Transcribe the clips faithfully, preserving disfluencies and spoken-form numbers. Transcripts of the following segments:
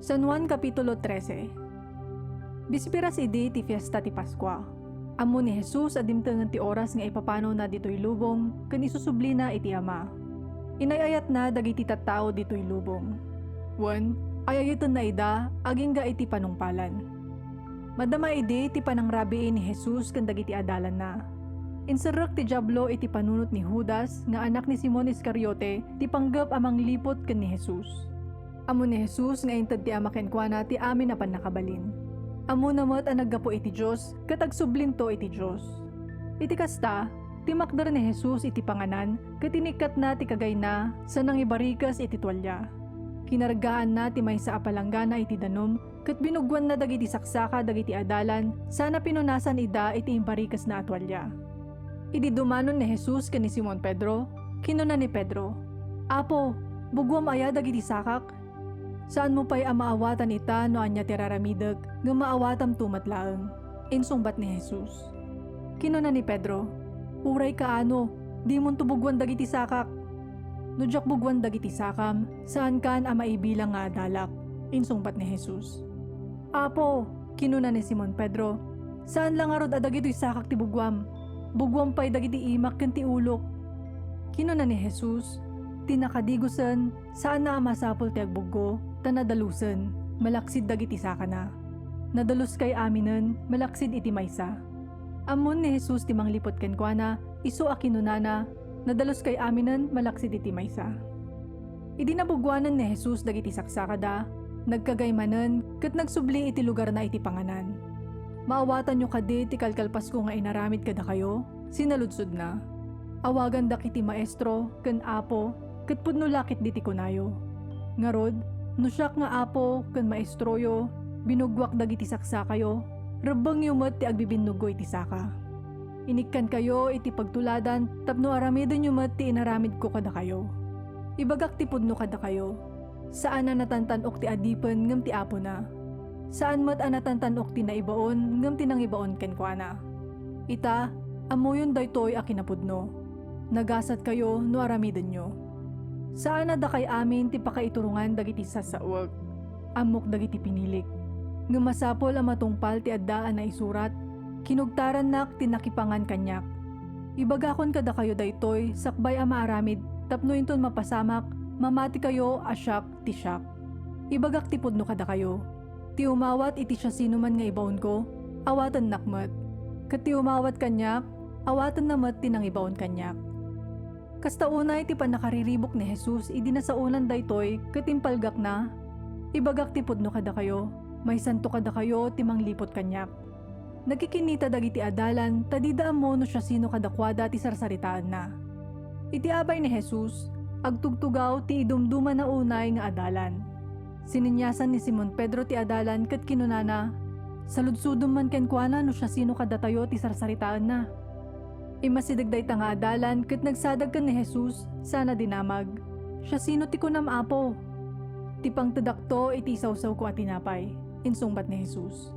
San Juan Kapitulo trese. Bispiras idi ti fiesta ti Paskua. Ammo ni Jesus a dimtengen ti oras nga ipapanawna ditoy lubong ken isusublina iti Ama. Inay-ayatna dagiti tattao ditoy lubong. Wen, ay-ayatenna ida agingga iti panungpalan. Madama idi ti panangrabii ni Jesus ken dagiti adalanna. Inserrek ti Diablo iti panunot ni Judas nga anak ni Simon Iscariote ti panggep a mangliput ken ni Jesus. Ammo ni Jesus nga inted ti Ama kenkuana ti amin a pannakabalin. Ammona met a naggapu iti Dios ket agsublinto iti Dios. Iti kasta, timakder ni Jesus iti panganan ket inikkatna ti kagayna sa nangibarikes iti tualia. Kinargaanna ti maysa a palanggana iti danum ket binuggoanna dagiti saksaka dagiti adalan sana pinunasan ida iti imbarikesna a tualia. Idi dumanon ni Jesus ken ni Simon Pedro, kinuna ni Pedro, "Apo, buggoam aya dagiti sakak? Saanmo pay a maawatan ita no ania ti ar-aramidek, ngem maawatamto met laeng," insungbat ni Jesus. Kinuna ni Pedro, "Uray kaano, dimonto buggoan dagiti sakak." "No diak buggoan dagiti sakam, saankan a maibilang nga adalak," insungbat ni Jesus. "Apo," kinuna ni Simon Pedro, "saan la ngarud a dagitoy sakak ti buggoam. Buggoam pay dagiti imak ken ti ulok." Kinuna ni Jesus, "Ti nakadigosen, saanna a masapul ti agbuggo, ta nadalusen, malaksid dagiti sakana. Nadaluskay aminen, malaksid iti maysa." Ammon ni Jesus ti mangliput kenkuana, isu a kinunana, "Nadaluskay aminen, malaksid iti maysa." Idi nabuggoanen ni Jesus dagiti saksakada, nagkagaymanen ket nagsubli iti lugarna iti panganan. "Maawatanyo kadi ti kalkalpasko nga inaramid kadakayo?" sinaludsodna. "Awagandak iti Maestro ken Apo, ket pudno la ketdi ti kunayo. Ngarud, no siak nga Apo ken Maestroyo, binuggoak dagiti saksakayo, rebbengyo met ti agbibinnugko iti saka. Inikkankayo iti pagtuladan tapno aramidenyo met ti inaramidko kadakayo. Ibagak ti pudno kadakayo, saan a natantan-ok ti adipen ngem ti apona. Saan met a natantan-ok ti naibaon ngem ti nangibaon kenkuana. Ita, ammoyon daytoy a kinapudno. Nagasatkayo no aramidenyo. Saan a dakay amin ti pakaiturongan dagiti sasawek. Ammok dagiti pinilik. Ngem masapul a matungpal ti adda a naisurat, kinugtarannak ti nakipangan kaniak. Ibagakon kadakayo daytoy sakbay a maaramid tapno inton mapasamak, mamatikayo a siak ti siak. Ibagak ti pudno kadakayo. Ti umawat iti siasinoman nga ibaonko, awatennak met. Ket ti umawat kaniak, awatenna met ti nangibaon kaniak." Kasta unay ti pannakariribuk ni Jesus idi nasaonan daytoy ket impalgakna, "Ibagak ti pudno kadakayo, maysanto kadakayo ti mangliput kaniak." Nakikinnita dagiti adalan ta dida ammo no siasino kadakuada ti sarsaritaenna. Iti abay ni Jesus, agtugtugaw ti idumdumana unay nga adalan. Sininyasan ni Simon Pedro ti adalan ket kinunana, "Saludsodem man kenkuana no siasino kadatayo ti sarsaritaenna." Immasideg dayta nga adalan ket nagsadag ken ni Jesus sana dinamag, "Siasino ti kunam, Apo?" "Ti pangtedakto iti isawsawko a tinapay," insungbat ni Jesus.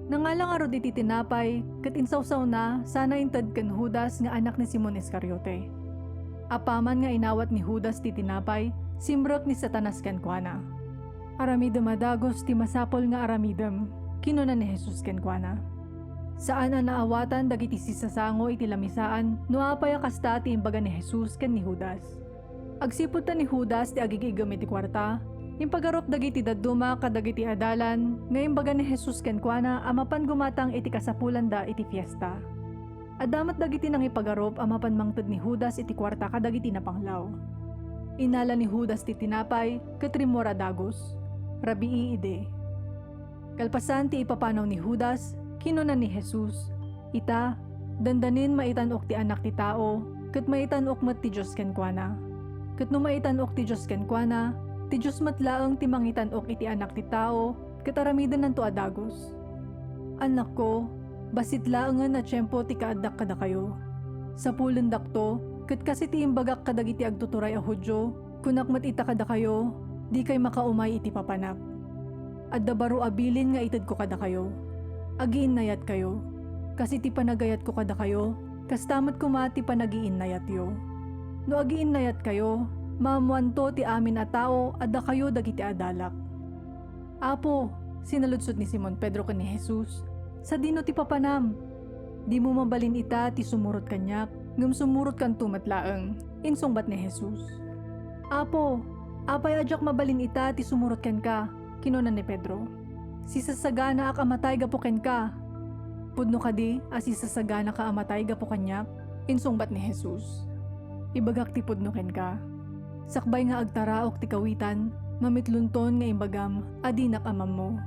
Nangala ngarud iti tinapay ket insawsawna sana inted ken Judas nga anak ni Simon Iscariote. Apaman nga inawat ni Judas ti tinapay, simrek ni Satanas kenkuana. "Aramidem a dagus ti masapul nga aramidem," kinuna ni Jesus kenkuana. Saan a naawatan dagiti sisasango iti lamisaan no apay a kasta ti imbaga ni Jesus ken ni Judas. Agsipud ta ni Judas ti agig-igem iti kuarta, impagarup dagiti dadduma kadagiti adalan nga imbaga ni Jesus kenkuana a mapan gumatang iti kasapulanda iti fiesta. Adda met dagiti nangipagarup a mapan mangted ni Judas iti kuarta kadagiti napanglaw. Inala ni Judas ti tinapay ket rimmuar a dagus. Rabii idi. Kalpasan ti ipapanaw ni Judas, kinuna ni Jesus, "Ita, dandanin maitan-ok ti Anak ti Tao, ket maitan-ok met ti Dios kenkuana. Ket no maitan-ok ti Dios kenkuana, ti Dios met laeng ti mangitan-ok iti Anak ti Tao, ket aramidennanto a dagus." Annakko, bassit laengen a tiempo ti kaaddak kadakayo. Sapulendakto, ket kastoy ti imbagak kadagiti agtuturay a Judio, kunak met ita kadakayo, dikay makaumay iti papanak. Adda baro a bilin nga itedko kadakayo. Agiinnayatkayo. Kastoy ti panagayatko kadakayo, kasta met koma ti panagiinnayatyo. No agiinnayatkayo, maammoanto ti amin a tao a dakayo dagiti adalak. "Apo," sinaludsod ni Simon Pedro ken ni Jesus, "sadino ti papanam? Dimo mabalin ita ti sumurot kaniak, ngem sumurotkanto met laeng." Insungbat ni Jesus, "Apo, apay a diak mabalin ita ti sumurot kenka?" kinuna ni Pedro. "Sisasaganaak a matay gapu kenka." "Pudno kadi a sisasaganaka a matay gapu kaniak?" insungbat ni Jesus. "Ibagak ti pudno kenka. Sakbay nga agtaraok ti kawitan, mamitlonton nga imbagam a dinak amammo."